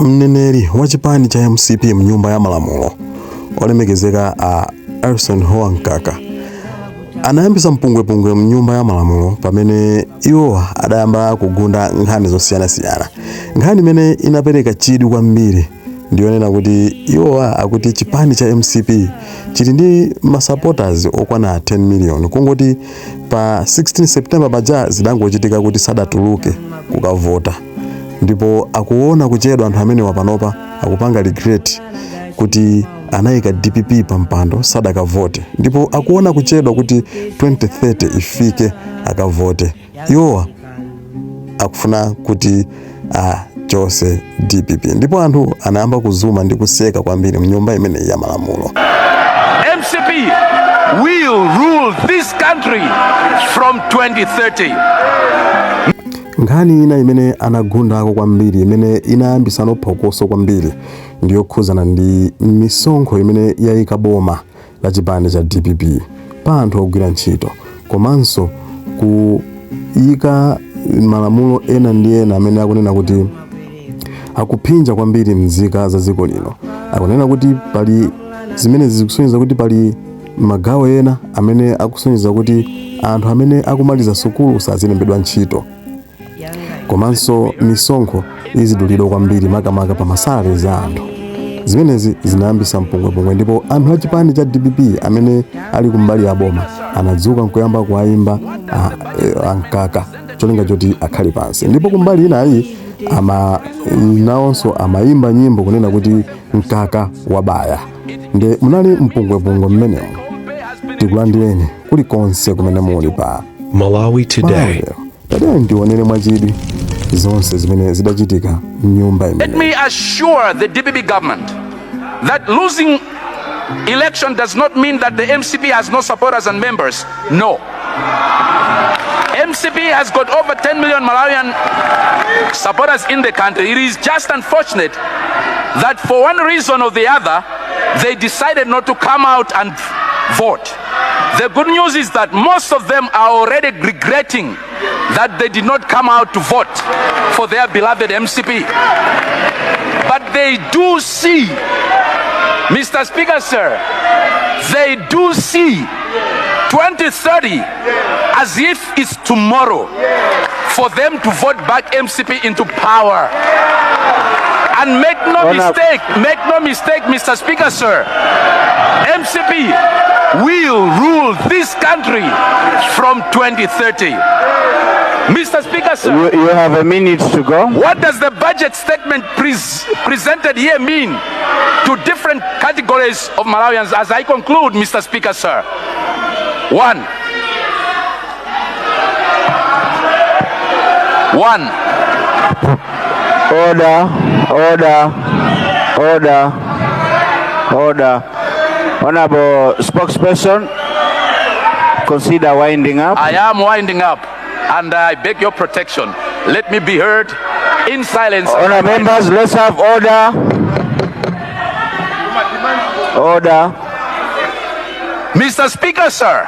Mneneri wa chipani cha MCP mnyumba ya malamulo, olemekezeka a Eisenhower Mkaka, anayambisa mpungwepungwe mnyumba ya malamulo pamene iwowa adayamba kugunda nkhani zosiyanasiyana. Nkhani imene inapereka chidwi kwambiri ndiyonena kuti iwowa akuti chipani cha MCP chili ndi masupporters okwana 10 million, kungoti pa 16 September paja zidangochitika kuti sadatuluke kukavota, ndipo akuona kuchedwa. Anthu amene wapanopa akupanga regret kuti anayika DPP pa mpando sadakavote, ndipo akuona kuchedwa kuti 2030 ifike akavote. Iwowa akufuna kuti achose DPP, ndipo anthu anayamba kuzuma ndi kuseka kwambiri mnyumba imeneyi ya malamulo. MCP will rule this country from 2030. Nkhani ina imene anagundako kwambiri, imene inayambisano phokoso kwambiri, ndiyokhuzana ndi misonkho imene yayika boma la chipani cha DPP pa anthu ogwira ntchito, komanso kuyika malamulo ena ndi ena amene akunena kuti akuphinja kwambiri mzika za dziko lino. Akunena kuti pali zimene zikusonyeza kuti pali magawo ena amene akusonyeza kuti anthu amene akumaliza sukulu sazilembedwa ntchito, komanso misonkho izidulidwa kwambiri, makamaka pa masalary za anthu. Zimenezi zinayambisa mpungwepungwe, ndipo anthu a chipani cha DPP amene ali kumbali ya boma anadzuka nkuyamba kuwayimba ankaka cholinga choti akhale pansi, ndipo kumbali inayi ama nawonso amayimba nyimbo kunena kuti Mkaka wabaya. Nde munali mpungwepungwe mmenemo. Tikulandireni kulikonse kumene muli pa Malawi Today. Malawi. Tadera ndionere mwachidwi zonse zimene zidachitika mnyumba Let imene. me assure the DPP government that losing election does not mean that the MCP has no supporters and members. No. MCP has got over 10 million Malawian supporters in the country. It is just unfortunate that for one reason or the other, they decided not to come out and vote. The good news is that most of them are already regretting that they did not come out to vote for their beloved MCP. But they do see, Mr. Speaker, sir, they do see 2030 as if it's tomorrow for them to vote back MCP into power. And make no mistake, make no mistake, Mr. Speaker, sir, MCP will rule this country from 2030. Mr. Speaker, sir, You have a minute to go. What does the budget statement presented here mean to different categories of Malawians? As I conclude, Mr. Speaker, sir, one, one, Order, order, order, order. Honorable spokesperson, consider winding up. I am winding up, and I beg your protection. Let me be heard in silence. Honorable members, let's have order. Order. Mr. Speaker, sir,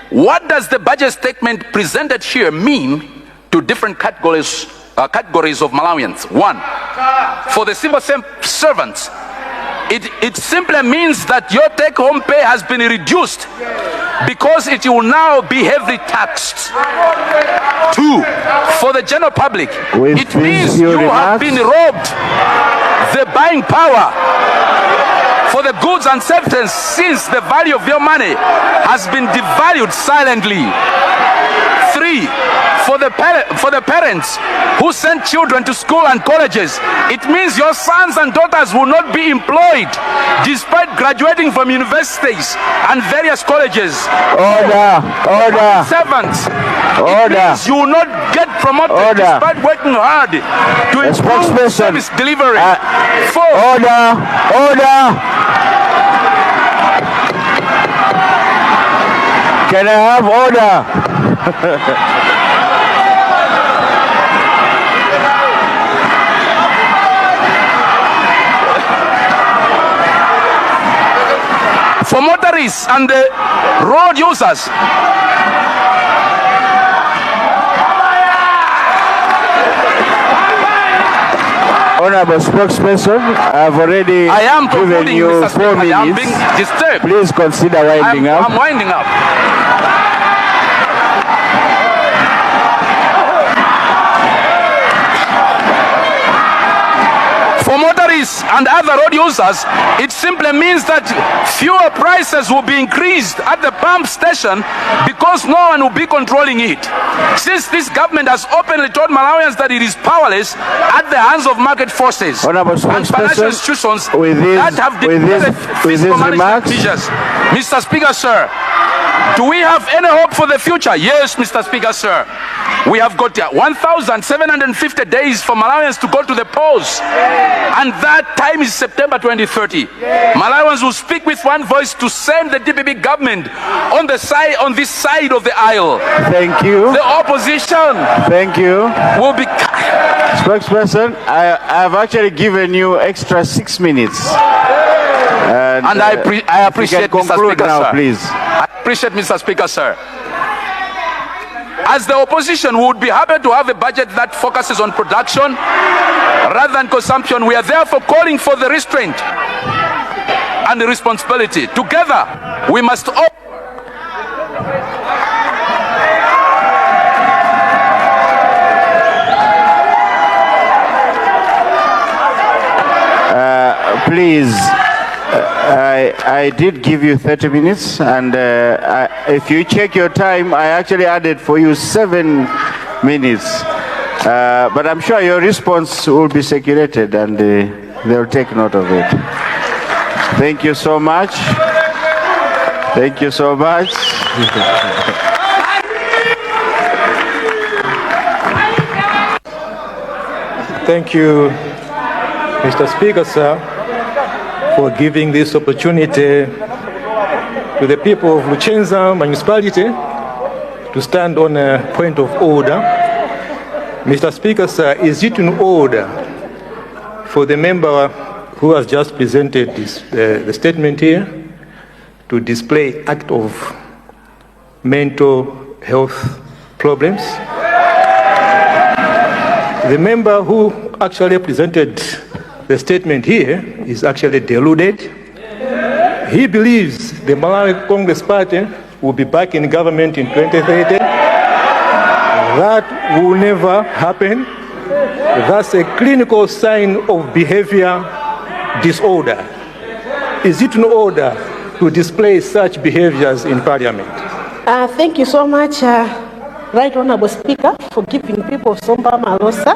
what does the budget statement presented here mean to different categories of Malawians? One, for the civil servants, it simply means that your take-home pay has been reduced because it will now be heavily taxed. Two, for the general public, With it means these few you have remarks. Been robbed the buying power for the goods and services since the value of your money has been devalued silently. Three, for the parents who send children to school and colleges, it means your sons and daughters will not be employed despite graduating from universities and various colleges. Order, order, Servants, it Order. Means you will not get promoted Order. Despite working hard to The improve spokesperson. Service delivery. Four, Order, order. Can I have order? For motorists and the road users, Honorable spokesperson, I've already I am given concluding, you Mr. 4 Speaker. I am minutes. being disturbed. Please consider winding up. I'm winding up. For motorists and other road users, it simply means that fuel prices will be increased at the pump station because no one will be controlling it. Since this government has openly told Malawians that it is powerless at the hands of market forces Honorable and financial spokesperson, institutions with that have these dictated fiscal management remarks, measures. Mr. Speaker, sir, do we have any hope for the future? Yes, Mr. Speaker, sir. We have got 1,750 days for Malawians to go to the polls. And that time is September 2030. Malawians will speak with one voice to send the DPP government on this side of the aisle. Thank you. The opposition Thank you. will be... Spokesperson, I have actually given you extra 6 minutes. And I If you appreciate, can Mr. conclude Speaker, now, sir. please. I appreciate, Mr. Speaker, sir. As the opposition, we would be happy to have a budget that focuses on production rather than consumption. We are therefore calling for the restraint and the responsibility. Together, we must all Please, I did give you 30 minutes, and if you check your time, I actually added for you 7 minutes. But I'm sure your response will be circulated and they'll take note of it. Thank you so much. Thank you so much. Thank you, Mr. Speaker, sir, for giving this opportunity to the people of Luchenza municipality to stand on a point of order. Mr. Speaker, sir, is it in order for the member who has just presented the statement here to display act of mental health problems? The member who actually presented the statement here is actually deluded. He believes the Malawi Congress Party will be back in government in 2030. That will never happen. That's a clinical sign of behavior disorder. Is it in order to display such behaviors in parliament? Thank you so much, Right Honorable Speaker, for giving people of Zomba Malosa.